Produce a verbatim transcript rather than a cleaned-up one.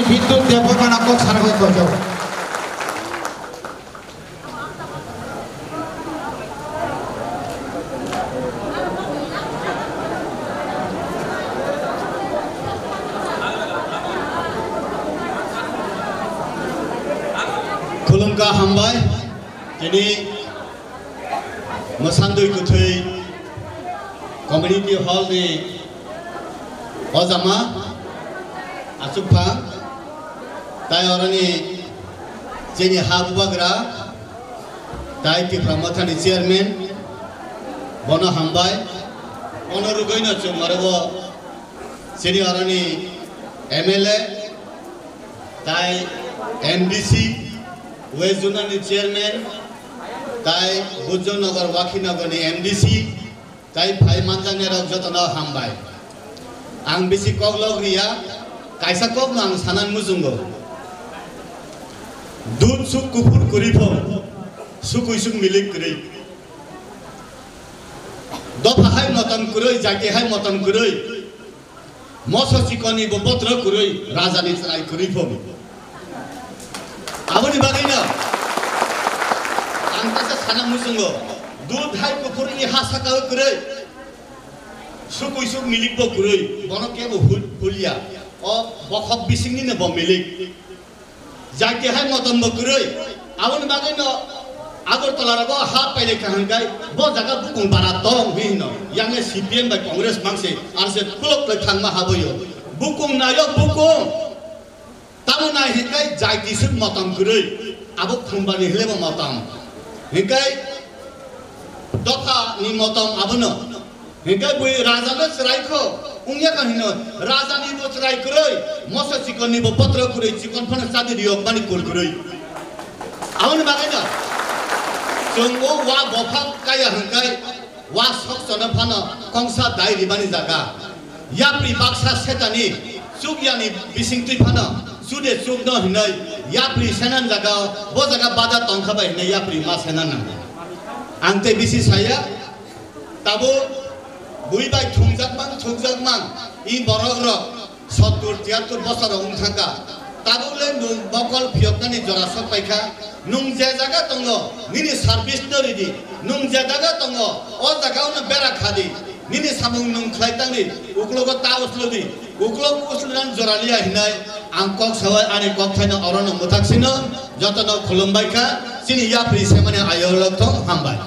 Bidyut Debbarmano kok sana bai koijago. Khulumkha, hambai. Tini Mwsandwi Kwthwi Community Hall ni ojama achukphang, tai oroni chini ha bubagra, tai Tipra Mothani chairman, bono hambai. Bono rwgwino chwng oro o chini oroni M L A, tai M D C, West Zonal ni chairman, tai Bujongnagar Wakhinagar ni M D C, tai phai manjaknai rok jotono hambai. Ang bisi kok lok riya, kaisa kokno ang sanani muchungo. Dudh suk kuphur kwrwi pho, sukui suk milik kwrwi. Dopha hai motom kwrwi, jati hai motom kwrwi. Moso chikonni bo botro kwrwi, rajani chwrai kwrwi pho. Aboni bagwino ang kaisa sana muchungo, dudh hai kuphur i ha saka o kwrwi, sukui suk milik bo kwrwi, bono kebo hul-, hulya. O bokhok bisingni no bo milik. Jati hai motom bo kwrwi. Aboni bagwi no Agartala rogo ha pailai kha hwnkhai bo jaga bukung bara tong hwnwi hino. Yang le C P M bai Congress mangse, R S F kulok le thangma haboyo. Bukung nayo bukung. Tamo nai hwnkhai jati suk motom kwrwi. Abo khumbani hwlebo motom. Hwnkhai dopha ni motom abono. Hingke bui raja no chwrai kho, wngya kha hino, raja ni bo chwrai kwrwi, moso chikon ni bo potro kwrwi, chikon phano chadi riyok mani kul kwrwi. Aboni bagwi no, chwng o wa bopha kaya hingke, wa sok chona phano kongsa dai ribani jaga. Yapri baksa setani, chuk yani bising twi phano, chude chuk no hinoi, yapri senan jaga, bo jaga bada tongkha bai hinoi yapri ma senan nang. Ang tei bisi saya, Tabuk bui bai thungjak mang, thungjak mang, i borok rok sottur tiyattur bosor rok wng thangkha. Tabuk le nwng mokol phiyoknani jora sok paikha. Nwng je jaga tongo, nini service no ridi. Nwng je jaga tongo, o jaga o no bera khadi. Nini samung nwng khlai tangdi, uklogo ta usludi. Uklok usludani jora liya hinai ang kok sawai ani kok thaino oro no mwthak sino joto no khulum bai kha. Chini yapri semani ayo rok thong hambai.